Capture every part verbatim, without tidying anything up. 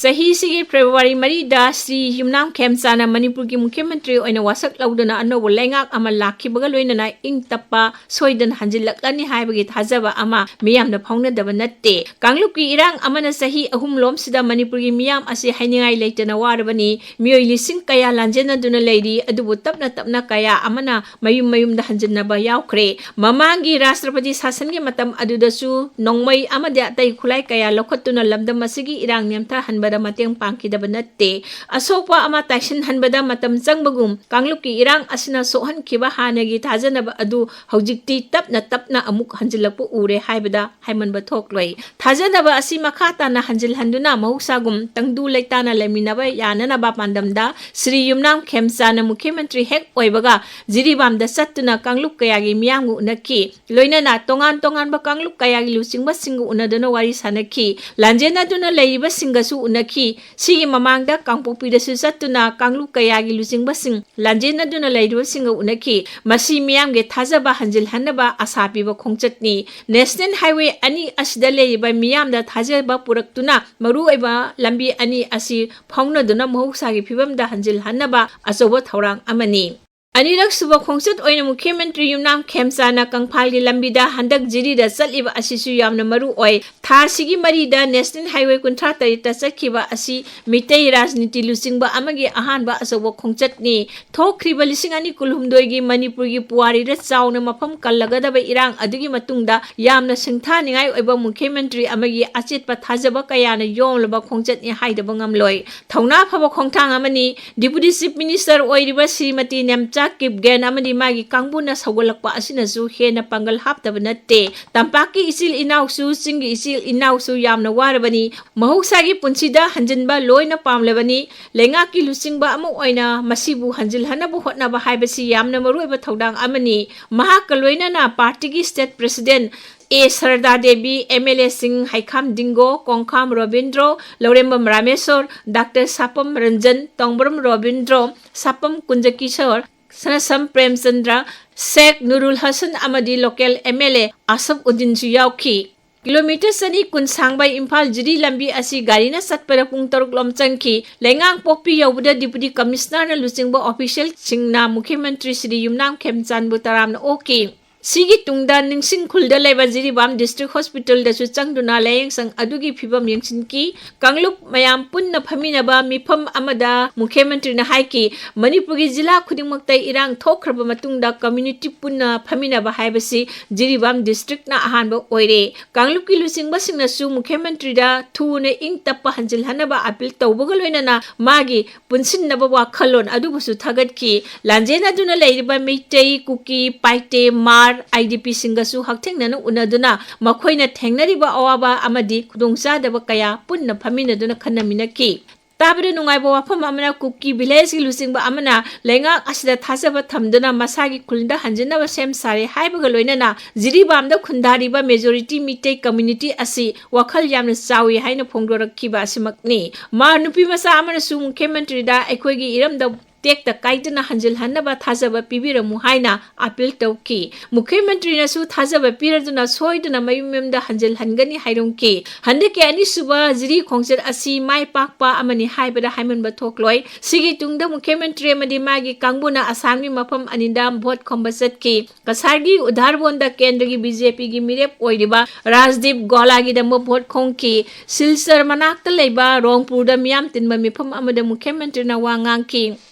ꯆꯍꯤꯁꯤꯒꯤ February ꯃꯔꯤꯗ ꯁ꯭ꯔꯤ ꯌꯨꯝꯅꯥꯝ ꯈꯦꯝꯆꯥꯅ ꯃꯅꯤꯄꯨꯔꯒꯤ ꯃꯨꯈ꯭ꯌ ꯃꯟꯇ꯭ꯔꯤ ꯑꯣꯏꯅ ꯋꯥꯁꯛ ꯂꯧꯗꯨꯅ ꯑꯅꯧꯕ ꯂꯩꯉꯥꯛ ꯑꯃ ꯂꯥꯛꯈꯤꯕꯒ ꯂꯣꯏꯅꯅ ꯏꯪ ꯇꯞꯄ ꯁꯣꯏꯗꯅ ꯍꯟꯖꯤꯜꯂꯛꯂꯅꯤ ꯍꯥꯏꯕꯒꯤ ꯊꯥꯖꯕ ꯑꯃ ꯃꯤꯌꯥꯝꯅ ꯐꯥꯎꯅꯗꯕ ꯅꯠꯇꯦ꯫ ꯀꯥꯡꯂꯨꯞꯀꯤ ꯏꯔꯥꯡ ꯑꯃꯅ ꯆꯍꯤ ꯑꯍꯨꯝ ꯂꯣꯝꯁꯤꯗ ꯃꯅꯤꯄꯨꯔꯒꯤ ꯃꯤꯌꯥꯝ ꯑꯁꯤ ꯍꯥꯏꯅꯤꯡꯉꯥꯏ ꯂꯩꯇꯅ ꯋꯥꯔꯕꯅꯤ꯫ ꯃꯤꯑꯣꯏ ꯂꯤꯁꯤꯡ ꯀꯌꯥ ꯂꯥꯟꯖꯦꯟꯅꯗꯨꯅ ꯂꯩꯔꯤ, ꯑꯗꯨꯕꯨ ꯇꯞꯅ ꯇꯞꯅ ꯀꯌꯥ ꯑꯃꯅ ꯃꯌꯨꯝ ꯃꯌꯨꯝꯗ ꯍꯟꯖꯤꯟꯅꯕ ꯌꯥꯎꯈ꯭ꯔꯦ꯫ ꯃꯃꯥꯡꯒꯤ ꯔꯥꯁꯇ꯭ꯔꯄꯇꯤ ꯁꯥꯁꯟꯒꯤ ꯃꯇꯝ ꯑꯗꯨꯗꯁꯨ ꯅꯣꯡꯃꯩ ꯑꯃꯗꯤ ꯑꯇꯩ ꯈꯨꯠꯂꯥꯏ ꯀꯌꯥ ꯂꯧꯈꯠꯇꯨꯅ ꯂꯝꯗꯝ ꯑꯁꯤꯒꯤ ꯏꯔꯥꯡ ꯅꯦꯝꯊꯍꯟꯕꯗ ꯃꯇꯦꯡ ꯄꯥꯡꯈꯤꯗꯕ ꯅꯠꯇꯦ꯫ ꯑꯁꯣꯛꯄ ꯑꯃ ꯇꯥꯏꯁꯤꯟꯍꯟꯕꯗ ꯃꯇꯝ ꯆꯪꯕꯒꯨꯝ ꯀꯥꯡꯂꯨꯞꯀꯤ ꯏꯔꯥꯡ ꯑꯁꯤꯅ ꯁꯣꯛꯍꯟꯈꯤꯕ ꯍꯥꯟꯅꯒꯤ ꯊꯥꯖꯅꯕ ꯑꯗꯨ ꯍꯧꯖꯤꯛꯇꯤ ꯇꯞꯅ ꯇꯞꯅ ꯑꯃꯨꯛ ꯍꯟꯖꯤꯜꯂꯛꯄ ꯎꯔꯦ ꯍꯥꯏꯕꯗ ꯍꯥꯏꯃꯟꯕ ꯊꯣꯛꯂꯣꯏ꯫ ꯊꯥꯖꯅꯕ ꯑꯁꯤ ꯃꯈꯥ ꯇꯥꯅ ꯍꯟꯖꯤꯜꯍꯟꯗꯨꯅ ꯃꯍꯧꯁꯥꯒꯨꯝ ꯇꯪꯗꯨ ꯂꯩꯇꯥꯅ ꯂꯩꯃꯤꯟꯅꯕ ꯌꯥꯅꯅꯕ ꯄꯥꯟꯗꯝꯗ ꯁ꯭ꯔꯤ ꯌꯨꯝꯅꯥꯝ ꯈꯦꯝꯆꯥꯅ ꯃꯨꯈ꯭ꯌ ꯃꯟꯇ꯭ꯔꯤ ꯍꯦꯛ ꯑꯣꯏꯕꯒ ꯖꯤꯔꯤꯕꯥꯝꯗ ꯆꯠꯇꯨꯅ ꯀꯥꯡꯂꯨꯞ ꯀꯌꯥꯒꯤ ꯃꯤꯌꯥꯝꯒ ꯎꯅꯈꯤ꯫ ꯂꯣꯏꯅꯅ ꯇꯣꯉꯥꯟ ꯇꯣꯉꯥꯟꯕ ꯀꯥꯡꯂꯨꯞ ꯀꯌꯥꯒꯤ ꯂꯨꯆꯤꯡꯕꯁꯤꯡꯒ ꯎꯅꯗꯨꯅ ꯋꯥꯔꯤ ꯁꯥꯅꯈꯤ꯫ ꯂꯥꯟꯖꯦꯟꯅꯗꯨꯅ ꯂꯩꯔꯤꯕꯁꯤꯡꯒꯁꯨ ꯎꯅꯈꯤ꯫ ꯁꯤꯒꯤ ꯃꯃꯥꯡꯗ ꯀꯥꯡꯄꯣꯛꯄꯤꯗꯁꯨ ꯆꯠꯇꯨꯅ ꯀꯥꯡꯂꯨꯞ ꯀꯌꯥꯒꯤ ꯂꯨꯆꯤꯡꯕꯁꯤꯡ ꯂꯥꯟꯖꯦꯟꯅꯗꯨꯅ ꯂꯩꯔꯤꯕꯁꯤꯡꯒ ꯎꯅꯈꯤ꯫ ꯃꯁꯤ ꯃꯤꯌꯥꯝꯒꯤ ꯊꯥꯖꯕ ꯍꯟꯖꯤꯜꯍꯟꯅꯕ ꯑꯁꯥ ꯄꯤꯕ ꯈꯣꯡꯆꯠꯅꯤ꯫ ꯅꯦꯁꯅꯦꯜ ꯍꯥꯏꯋꯦ ꯑꯅꯤ ꯑꯁꯤꯗ ꯂꯩꯔꯤꯕ ꯃꯤꯌꯥꯝꯗ ꯊꯥꯖꯕ ꯄꯨꯔꯛꯇꯨꯅ ꯃꯔꯨꯑꯣꯏꯕ ꯂꯝꯕꯤ ꯑꯅꯤ ꯑꯁꯤ ꯐꯥꯎꯅꯗꯨꯅ ꯃꯍꯧꯁꯥꯒꯤ ꯐꯤꯕꯝꯗ ꯍꯟꯖꯤꯜꯍꯟꯅꯕ ꯑꯆꯧꯕ ꯊꯧꯔꯥꯡ ꯑꯃꯅꯤ꯫ ꯑꯅꯤꯔꯛ ꯁꯨꯕ ꯈꯣꯡꯆꯠ ꯑꯣꯏꯅ ꯃꯨꯈ꯭ꯌ ꯃꯟꯇ꯭ꯔꯤ ꯌꯨꯝꯅꯥꯝ ꯈꯦꯝꯆꯥꯅ ꯀꯪꯐꯥꯜꯒꯤ ꯂꯝꯕꯤꯗ ꯍꯟꯗꯛ ꯖꯤꯔꯤꯗ ꯆꯠꯂꯤꯕ ꯑꯁꯤꯁꯨ ꯌꯥꯝꯅ ꯃꯔꯨ ꯑꯣꯏ꯫ ꯊꯥ ꯑꯁꯤꯒꯤ ꯃꯔꯤꯗ ꯅꯦꯁꯅꯦꯜ ꯍꯥꯏꯋꯦ ꯀꯨꯟꯊ꯭ꯔꯥ ꯇꯔꯦꯠꯇ ꯆꯠꯈꯤꯕ ꯑꯁꯤ ꯃꯤꯇꯩ ꯔꯥꯖꯅꯤꯇꯤ ꯂꯨꯆꯤꯡꯕ ꯑꯃꯒꯤ ꯑꯍꯥꯟꯕ ꯑꯆꯧꯕ ꯈꯣꯡꯆꯠꯅꯤ꯫ ꯊꯣꯛꯈ꯭ꯔꯤꯕ ꯂꯤꯁꯤꯡ ꯑꯅꯤ ꯀꯨꯟꯍꯨꯝꯗꯣꯏꯒꯤ ꯃꯅꯤꯄꯨꯔꯒꯤ ꯄꯨꯋꯥꯔꯤꯗ ꯆꯥꯎꯅ ꯃꯐꯝ ꯀꯜꯂꯒꯗꯕ ꯏꯔꯥꯡ ꯑꯗꯨꯒꯤ ꯃꯇꯨꯡꯗ ꯌꯥꯝꯅ ꯁꯤꯡꯊꯥꯅꯤꯡꯉꯥꯏ ꯑꯣꯏꯕ ꯃꯨꯈ꯭ꯌ ꯃꯟꯇ꯭ꯔꯤ ꯑꯃꯒꯤ ꯑꯆꯦꯠꯄ ꯊꯥꯖꯕ ꯀꯌꯥꯅ ꯌꯣꯝꯂꯕ ꯈꯣꯡꯆꯠꯅꯤ ꯍꯥꯏꯗꯕ ꯉꯝꯂꯣꯏ꯫ ꯊꯧꯅꯥ ꯐꯕ ꯈꯣꯡꯊꯥꯡ ꯑꯃꯅꯤ꯫ ꯗꯤꯄꯨꯇꯤ ꯆꯤꯐ ꯃꯤꯅꯤꯁꯇꯔ ꯑꯣꯏꯔꯤꯕ ꯁ꯭ꯔꯤꯃꯇꯤ ꯅꯦꯝꯆꯥ ꯀꯤꯞꯒꯦꯟ ꯑꯃꯗꯤ ꯃꯥꯒꯤ ꯀꯥꯡꯕꯨꯅ ꯁꯧꯒꯠꯂꯛꯄ ꯑꯁꯤꯅꯁꯨ ꯍꯦꯟꯅ ꯄꯥꯡꯒꯜ ꯍꯥꯞꯇꯕ ꯅꯠꯇꯦ꯫ ꯇꯝꯄꯥꯛꯀꯤ ꯏꯆꯤꯜ ꯏꯅꯥꯎꯁꯨ, ꯆꯤꯡꯒꯤ ꯏꯆꯤꯜ ꯏꯅꯥꯎꯁꯨ ꯌꯥꯝꯅ ꯋꯥꯔꯕꯅꯤ꯫ ꯃꯍꯧꯁꯥꯒꯤ ꯄꯨꯟꯁꯤꯗ ꯍꯟꯖꯤꯟꯕ ꯂꯣꯏꯅ ꯄꯥꯝꯂꯕꯅꯤ꯫ ꯂꯩꯉꯥꯛꯀꯤ ꯂꯨꯆꯤꯡꯕ ꯑꯃ ꯑꯣꯏꯅ ꯃꯁꯤꯕꯨ ꯍꯟꯖꯤꯜꯍꯟꯅꯕ ꯍꯣꯠꯅꯕ ꯍꯥꯏꯕꯁꯤ ꯌꯥꯝꯅ ꯃꯔꯨꯑꯣꯏꯕ ꯊꯧꯗꯥꯡ ꯑꯃꯅꯤ꯫ ꯃꯍꯥꯛꯀ ꯂꯣꯏꯅꯅ ꯄꯥꯔꯇꯤꯒꯤ state president A Sharda Devi, M L ꯑꯦꯁꯤꯡ ꯍꯩꯈꯥꯝ ꯗꯤꯡꯒꯣ, ꯀꯣꯡꯈꯥꯝ ꯔꯣꯕꯤꯟꯗ꯭ꯔꯣ, ꯂꯧꯔꯦꯝꯕꯝ ꯔꯥꯃꯦꯁꯣꯔ, ꯗꯥꯛꯇꯔ ꯁꯥꯄꯝ ꯔꯟꯖꯟ, ꯇꯣꯡꯕ꯭ꯔꯝ ꯔꯣꯕꯤꯟꯗ꯭ꯔꯣ, ꯁꯥꯄꯝ ꯀꯨꯟꯖꯀꯤꯁꯣꯔ, ꯁꯅꯥꯁꯝ ꯄ꯭ꯔꯦꯝꯆꯟꯗ꯭ꯔ, ꯁꯦꯈ ꯅꯨꯔꯨꯜ ꯍꯁꯟ ꯑꯃꯗꯤ ꯂꯣꯀꯦꯜ ꯑꯦꯝ ꯑꯦꯜ ꯑꯦ ꯑꯁꯐ ꯎꯗꯤꯟꯁꯨ ꯌꯥꯎꯈꯤ꯫ ꯀꯤꯂꯣꯃꯤꯇꯔ ꯆꯅꯤ ꯀꯨꯟ ꯁꯥꯡꯕ ꯏꯝꯐꯥꯜ ꯖꯤꯔꯤ ꯂꯝꯕꯤ ꯑꯁꯤ ꯒꯥꯔꯤꯅ ꯆꯠꯄꯗ ꯄꯨꯡ ꯇꯔꯨꯛ ꯂꯣꯝ ꯆꯪꯈꯤ꯫ ꯂꯩꯉꯥꯡꯄꯣꯛꯄꯤ ꯌꯧꯕꯗ ꯗꯤꯄꯨꯇꯤ ꯀꯃꯤꯁꯅꯔꯅ ꯂꯨꯆꯤꯡꯕ ꯑꯣꯐꯤꯁꯤꯌꯦꯜꯁꯤꯡꯅ ꯃꯨꯈ꯭ꯌꯃꯟꯇ꯭ꯔꯤ ꯁ꯭ꯔꯤ ꯌꯨꯝꯅꯥꯝ ꯈꯦꯝꯆꯥꯟꯕꯨ ꯇꯔꯥꯝꯅ ꯑꯣꯛꯈꯤ꯫ ꯁꯤꯒꯤ ꯇꯨꯡꯗ ꯅꯤꯡꯁꯤꯡ ꯈꯨꯜꯗ ꯂꯩꯕ ꯖꯤꯔꯤꯕꯥꯝ ꯗꯤꯁꯇ꯭ꯔꯤꯛ ꯍꯣꯁꯄꯤꯇꯥꯜꯗꯁꯨ ꯆꯪꯗꯨꯅ ꯂꯥꯌꯦꯡꯁꯪ ꯑꯗꯨꯒꯤ ꯐꯤꯕꯝ ꯌꯦꯡꯁꯤꯟꯈꯤ꯫ ꯀꯥꯡꯂꯨꯞ ꯃꯌꯥꯝ ꯄꯨꯟꯅ ꯐꯝꯃꯤꯟꯅꯕ ꯃꯤꯐꯝ ꯑꯃꯗ ꯃꯨꯈ꯭ꯌꯃꯟꯇ꯭ꯔꯤꯅ ꯍꯥꯏꯈꯤ, ꯃꯅꯤꯄꯨꯔꯒꯤ ꯖꯤꯂꯥ ꯈꯨꯗꯤꯡꯃꯛꯇ ꯏꯔꯥꯡ ꯊꯣꯛꯈ꯭ꯔꯕ ꯃꯇꯨꯡꯗ ꯀꯝꯃ꯭ꯌꯨꯅꯤꯇꯤ ꯄꯨꯟꯅ ꯐꯝꯃꯤꯟꯅꯕ ꯍꯥꯏꯕꯁꯤ ꯖꯤꯔꯤꯕꯥꯝ ꯗꯤꯁꯇ꯭ꯔꯤꯛꯅ ꯑꯍꯥꯟꯕ ꯑꯣꯏꯔꯦ꯫ ꯀꯥꯡꯂꯨꯞꯀꯤ ꯂꯨꯆꯤꯡꯕꯁꯤꯡꯅꯁꯨ ꯃꯨꯈ꯭ꯌꯃꯟꯇ꯭ꯔꯤꯗ ꯊꯨꯅ ꯏꯪ ꯇꯞꯄ ꯍꯟꯖꯤꯜꯍꯟꯅꯕ ꯑꯄꯤꯜ ꯇꯧꯕꯒ ꯂꯣꯏꯅꯅ ꯃꯥꯒꯤ ꯄꯨꯟꯁꯤꯟꯅꯕ ꯋꯥꯈꯜꯂꯣꯟ ꯑꯗꯨꯕꯨꯁꯨ ꯊꯥꯒꯠꯈꯤ꯫ ꯂꯥꯟꯖꯦꯟꯅꯗꯨꯅ ꯂꯩꯔꯤꯕ ꯃꯩꯇꯩ, ꯀꯨꯀꯤ, ꯄꯥꯏꯇꯦ, ꯃꯥꯔ, ꯑꯥꯏ ꯗꯤ ꯄꯤꯁꯤꯡꯒꯁꯨ ꯍꯛꯊꯦꯡꯅꯅ ꯎꯅꯗꯨꯅ ꯃꯈꯣꯏꯅ ꯊꯦꯡꯅꯔꯤꯕ ꯑꯋꯥꯕ ꯑꯃꯗꯤ ꯈꯨꯗꯣꯡꯆꯥꯗꯕ ꯀꯌꯥ ꯄꯨꯟꯅ ꯐꯝꯃꯤꯟꯅꯗꯨꯅ ꯈꯟꯅꯃꯤꯟꯅꯈꯤ꯫ ꯇꯥꯕꯗ ꯅꯨꯡꯉꯥꯏꯕ ꯋꯥꯐꯝ ꯑꯃꯅ, ꯀꯨꯀꯤ ꯚꯤꯂꯦꯖꯀꯤ ꯂꯨꯆꯤꯡꯕ ꯑꯃꯅ ꯂꯩꯉꯥꯛ ꯑꯁꯤꯗ ꯊꯥꯖꯕ ꯊꯝꯗꯨꯅ ꯃꯁꯥꯒꯤ ꯈꯨꯜꯗ ꯍꯟꯖꯤꯟꯅꯕ ꯁꯦꯝ ꯁꯥꯔꯦ ꯍꯥꯏꯕꯒ ꯂꯣꯏꯅꯅ ꯖꯤꯔꯤꯕꯥꯝꯗ ꯈꯨꯟꯗꯥꯔꯤꯕ ꯃꯦꯖꯣꯔꯤꯇꯤ ꯃꯤꯇꯩ ꯀꯝꯃ꯭ꯌꯨꯅꯤꯇꯤ ꯑꯁꯤ ꯋꯥꯈꯜ ꯌꯥꯝꯅ ꯆꯥꯎꯏ ꯍꯥꯏꯅ ꯐꯣꯡꯗꯣꯔꯛꯈꯤꯕ ꯑꯁꯤꯃꯛꯅꯤ꯫ ꯃꯥ ꯅꯨꯄꯤ ꯃꯆꯥ ꯑꯃꯅꯁꯨ ꯃꯨꯈ꯭ꯌꯃꯟꯇ꯭ꯔꯤꯗ ꯑꯩꯈꯣꯏꯒꯤ ꯏꯔꯝꯗ ꯇꯦꯛꯇ ꯀꯥꯏꯗꯅ ꯍꯟꯖꯤꯜꯍꯟꯅꯕ ꯊꯥꯖꯕ ꯄꯤꯕꯤꯔꯝꯃꯨ ꯍꯥꯏꯅ ꯑꯄꯤꯜ ꯇꯧꯈꯤ꯫ ꯃꯨꯈ꯭ꯌꯃꯟꯇ꯭ꯔꯤꯅꯁꯨ ꯊꯥꯖꯕ ꯄꯤꯔꯗꯨꯅ ꯁꯣꯏꯗꯅ ꯃꯌꯨꯝ ꯃꯌꯨꯝꯗ ꯍꯟꯖꯤꯜꯍꯟꯒꯅꯤ ꯍꯥꯏꯔꯝꯈꯤ꯫ ꯍꯟꯗꯛꯀꯤ ꯑꯅꯤꯁꯨꯕ ꯖꯤꯔꯤ ꯈꯣꯡꯆꯠ ꯑꯁꯤ ꯃꯥꯏ ꯄꯥꯛꯄ ꯑꯃꯅꯤ ꯍꯥꯏꯕꯗ ꯍꯥꯏꯃꯟꯕ ꯊꯣꯛꯂꯣꯏ꯫ ꯁꯤꯒꯤ ꯇꯨꯡꯗ ꯃꯨꯈ꯭ꯌꯃꯟꯇ꯭ꯔꯤ ꯑꯃꯗꯤ ꯃꯥꯒꯤ ꯀꯥꯡꯕꯨꯅ ꯑꯁꯥꯝꯒꯤ ꯃꯐꯝ ꯑꯅꯤꯗ ꯚꯣꯠ ꯈꯣꯝꯕ ꯆꯠꯈꯤ꯫ ꯀꯁꯥꯔꯒꯤ ꯎꯙꯥꯔꯕꯣꯟꯗ ꯀꯦꯟꯗ꯭ꯔꯒꯤ ꯕꯤ ꯖꯦ ꯄꯤꯒꯤ ꯃꯤꯔꯦꯞ ꯑꯣꯏꯔꯤꯕ ꯔꯥꯖꯗꯤꯞ ꯒꯣꯂꯥꯒꯤꯗꯃꯛ ꯚꯣꯠ ꯈꯣꯝꯈꯤ꯫ ꯁꯤꯜꯆꯔ ꯃꯅꯥꯛꯇ ꯂꯩꯕ ꯔꯣꯡꯄꯨꯔꯗ ꯃꯤꯌꯥꯝ ꯇꯤꯟꯕ ꯃꯤꯐꯝ ꯑꯃꯗ ꯃꯨꯈ꯭ꯌꯃꯟꯇ꯭ꯔꯤꯅ ꯋꯥ ꯉꯥꯡꯈꯤ꯫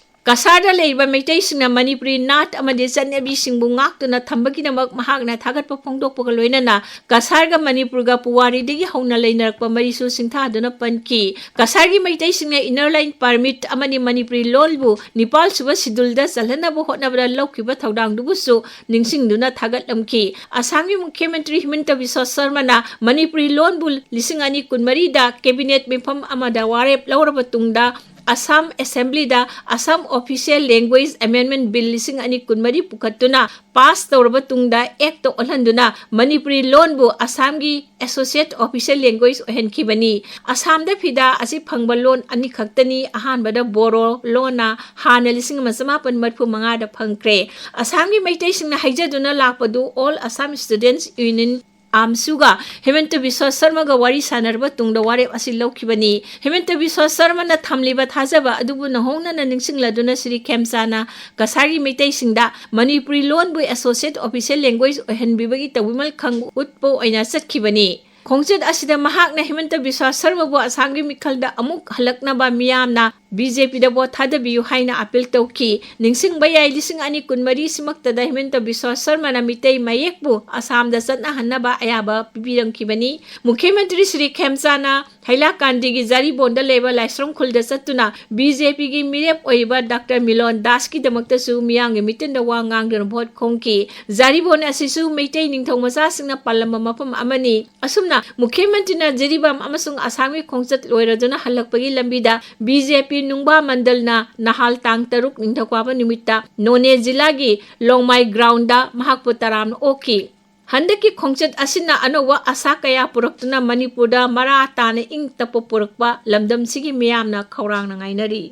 ꯀꯁꯥꯔꯗ ꯂꯩꯔꯤꯕ ꯃꯩꯇꯩꯁꯤꯡꯅ ꯃꯅꯤꯄꯨꯔꯤ ꯅꯥꯠ ꯑꯃꯗꯤ ꯆꯠꯅꯕꯤꯁꯤꯡꯕꯨ ꯉꯥꯛꯇꯨꯅ ꯊꯝꯕꯒꯤꯗꯃꯛ ꯃꯍꯥꯛꯅ ꯊꯥꯒꯠꯄ ꯐꯣꯡꯗꯣꯛꯄꯒ ꯂꯣꯏꯅꯅ ꯀꯁꯥꯔꯒ ꯃꯅꯤꯄꯨꯔꯒ ꯄꯨꯋꯥꯔꯤꯗꯒꯤ ꯍꯧꯅ ꯂꯩꯅꯔꯛꯄ ꯃꯔꯤꯁꯨ ꯁꯤꯡꯊꯥꯗꯨꯅ ꯄꯟꯈꯤ꯫ ꯀꯁꯥꯔꯒꯤ ꯃꯩꯇꯩꯁꯤꯡꯅ ꯏꯟꯅꯔ ꯂꯥꯏꯟ ꯄꯔꯃꯤꯠ ꯑꯃꯗꯤ ꯃꯅꯤꯄꯨꯔꯤ ꯂꯣꯟꯕꯨ ꯅꯤꯄꯥꯜ ꯁꯨꯕ ꯁꯤꯗꯨꯜꯗ ꯆꯜꯍꯟꯅꯕ ꯍꯣꯠꯅꯕꯗ ꯂꯧꯈꯤꯕ ꯊꯧꯗꯥꯡꯗꯨꯕꯨꯁꯨ ꯅꯤꯡꯁꯤꯡꯗꯨꯅ ꯊꯥꯒꯠꯂꯝꯈꯤ꯫ ꯑꯁꯥꯝꯒꯤ ꯃꯨꯈ꯭ꯌꯃꯟꯇ꯭ꯔꯤ ꯍꯤꯃꯟꯇ ꯕꯤꯁ꯭ꯋ ꯁꯔꯃꯅ ꯃꯅꯤꯄꯨꯔꯤ ꯂꯣꯟꯕꯨ ꯂꯤꯁꯤꯡ ꯑꯅꯤ ꯀꯨꯟꯃꯔꯤꯗ ꯀꯦꯕꯤꯅꯦꯠ ꯃꯤꯐꯝ ꯑꯃꯗ ꯋꯥꯔꯦꯞ ꯂꯧꯔꯕ ꯇꯨꯡꯗ ꯑꯁꯥꯝ ꯑꯦꯁꯦꯝꯕ꯭ꯂꯤꯗ Assam official language amendment bill ꯂꯤꯁꯤꯡ ꯑꯅꯤ ꯀꯨꯟꯃꯔꯤ ꯄꯨꯈꯠꯇꯨꯅ ꯄꯥꯁ ꯇꯧꯔꯕ ꯇꯨꯡꯗ ꯑꯦꯛꯇ ꯑꯣꯜꯍꯟꯗꯨꯅ ꯃꯅꯤꯄꯨꯔꯤ ꯂꯣꯟꯕꯨ ꯑꯁꯥꯝꯒꯤ ꯑꯦꯁꯣꯁꯤꯌꯦꯠ ꯑꯣꯐꯤꯁꯤꯌꯦꯜ ꯂꯦꯡꯒ꯭ꯋꯦꯖ ꯑꯣꯏꯍꯟꯈꯤꯕꯅꯤ꯫ ꯑꯁꯥꯝꯗ ꯐꯤꯗꯥ ꯑꯁꯤ ꯐꯪꯕ ꯂꯣꯟ ꯑꯅꯤꯈꯛꯇꯅꯤ꯫ ꯑꯍꯥꯟꯕꯗ ꯕꯣꯔꯣ ꯂꯣꯟꯅ ꯍꯥꯟꯅ ꯂꯤꯁꯤꯡ ꯑꯃ ꯆꯃꯥꯄꯟ ꯃꯔꯤꯐꯨ ꯃꯉꯥꯗ ꯐꯪꯈ꯭ꯔꯦ꯫ ꯑꯁꯥꯝꯒꯤ ꯃꯩꯇꯩꯁꯤꯡꯅ ꯍꯩꯖꯗꯨꯅ ꯂꯥꯛꯄꯗꯨ All Assam Students Union ꯑꯥꯝꯁꯨꯒ ꯍꯤꯃꯟꯇ Visva ꯁꯔꯃꯒ ꯋꯥꯔꯤ ꯁꯥꯟꯅꯔꯕ ꯇꯨꯡꯗ ꯋꯥꯔꯦꯞ ꯑꯁꯤ ꯂꯧꯈꯤꯕꯅꯤ꯫ ꯍꯤꯃꯟꯇ ꯕꯤꯁ꯭ꯋ ꯁꯔꯃꯅ ꯊꯝꯂꯤꯕ ꯊꯥꯖꯕ ꯑꯗꯨꯕꯨ ꯅꯧꯍꯧꯅꯅ ꯅꯤꯡꯁꯤꯡꯂꯗꯨꯅ ꯁ꯭ꯔꯤ ꯈꯦꯝꯆꯥꯅ ꯀꯁꯥꯔꯒꯤ ꯃꯤꯇꯩꯁꯤꯡꯗ ꯃꯅꯤꯄꯨꯔꯤ ꯂꯣꯟꯕꯨ associate official language ꯑꯣꯏꯍꯟꯕꯤꯕꯒꯤ ꯇꯧꯕꯤꯃꯜ ꯈꯪ ꯎꯠꯄ ꯑꯣꯏꯅ ꯆꯠꯈꯤꯕꯅꯤ꯫ ꯈꯣꯡꯆꯠ ꯑꯁꯤꯗ ꯃꯍꯥꯛꯅ ꯍꯤꯃꯟꯇ ꯕꯤꯁ꯭ꯋ ꯁꯔꯃꯕꯨ ꯑꯁꯥꯝꯒꯤ ꯃꯤꯈꯜꯗ ꯑꯃꯨꯛ ꯍꯜꯂꯛꯅꯕ ꯃꯤꯌꯥꯝꯅ ꯕꯤ ꯖꯦ ꯄꯤꯗ ꯚꯣꯠ ꯊꯥꯗꯕꯤꯌꯨ ꯍꯥꯏꯅ appeal ꯇꯧꯈꯤ꯫ ꯅꯤꯡꯁꯤꯡꯕ ꯌꯥꯏ, ꯂꯤꯁꯤꯡ ꯑꯅꯤ ꯀꯨꯟꯃꯔꯤ ꯁꯤꯃꯛꯇꯗ ꯍꯤꯃꯟꯇ ꯕꯤꯁ꯭ꯋ ꯁꯔꯃꯅ ꯃꯤꯇꯩ ꯃꯌꯦꯛꯄꯨ ꯑꯁꯥꯝꯗ ꯆꯠꯅꯍꯟꯅꯕ ꯑꯌꯥꯕ ꯄꯤꯕꯤꯔꯝꯈꯤꯕꯅꯤ꯫ ꯃꯨꯈ꯭ꯌ ꯃꯟꯇ꯭ꯔꯤ ꯁ꯭ꯔꯤ ꯈꯦꯝꯆꯥꯅ ꯍꯩꯂꯥꯀꯥꯟꯗꯤꯒꯤ ꯖꯥꯔꯤꯕꯣꯟꯗ ꯂꯩꯕ ꯂꯥꯏꯁ꯭ꯔꯝ ꯈꯨꯜꯗ ꯆꯠꯇꯨꯅ ꯕꯤ ꯖꯦ ꯄꯤꯒꯤ ꯃꯤꯔꯦꯞ ꯑꯣꯏꯔꯤꯕ ꯗꯥꯛꯇꯔ ꯃꯤꯂꯣꯟ ꯗꯥꯁꯀꯤꯗꯃꯛꯇꯁꯨ ꯃꯤꯌꯥꯝꯒꯤ ꯃꯤꯇꯤꯟꯗ ꯋꯥ ꯉꯥꯡꯗꯨꯅ ꯚꯣꯠ ꯈꯣꯝꯈꯤ꯫ ꯖꯥꯔꯤꯕꯣꯟ ꯑꯁꯤꯁꯨ ꯃꯩꯇꯩ ꯅꯤꯡꯊꯧ ꯃꯆꯥꯁꯤꯡꯅ ꯄꯥꯜꯂꯝꯕ ꯃꯐꯝ ꯑꯃꯅꯤ꯫ ꯑꯁꯨꯝꯅ ꯃꯨꯈ꯭ꯌ ꯃꯟꯇ꯭ꯔꯤꯅ ꯖꯤꯔꯤꯕꯥꯝ ꯑꯃꯁꯨꯡ ꯑꯁꯥꯝꯒꯤ ꯈꯣꯡꯆꯠ ꯂꯣꯏꯔꯗꯨꯅ ꯍꯜꯂꯛꯄꯒꯤ ꯂꯝꯕꯤꯗ ꯕꯤ ꯖꯦ ꯄꯤ ꯅꯨꯡꯕꯥ ꯃꯟꯗꯜꯅ ꯅꯍꯥꯜ ꯇꯥꯡ ꯇꯔꯨꯛ ꯅꯤꯡꯊꯧꯀꯥꯕ ꯅꯨꯃꯤꯠꯇ ꯅꯣꯅꯦ ꯖꯤꯂꯥꯒꯤ ꯂꯣꯡꯃꯥꯏ ꯒ꯭ꯔꯥꯎꯟꯗ ꯃꯍꯥꯛꯄꯨ ꯇꯔꯥꯝꯅ ꯑꯣꯛꯈꯤ꯫ ꯍꯟꯗꯛꯀꯤ ꯈꯣꯡꯆꯠ ꯑꯁꯤꯅ ꯑꯅꯧꯕ ꯑꯁꯥ ꯀꯌꯥ ꯄꯨꯔꯛꯇꯨꯅ ꯃꯅꯤꯄꯨꯔꯗ ꯃꯔꯥ ꯇꯥꯅ ꯏꯪ ꯇꯞꯄ ꯄꯨꯔꯛꯄ ꯂꯝꯗꯝꯁꯤꯒꯤ ꯃꯤꯌꯥꯝꯅ ꯈꯧꯔꯥꯡꯅ ꯉꯥꯏꯅꯔꯤ꯫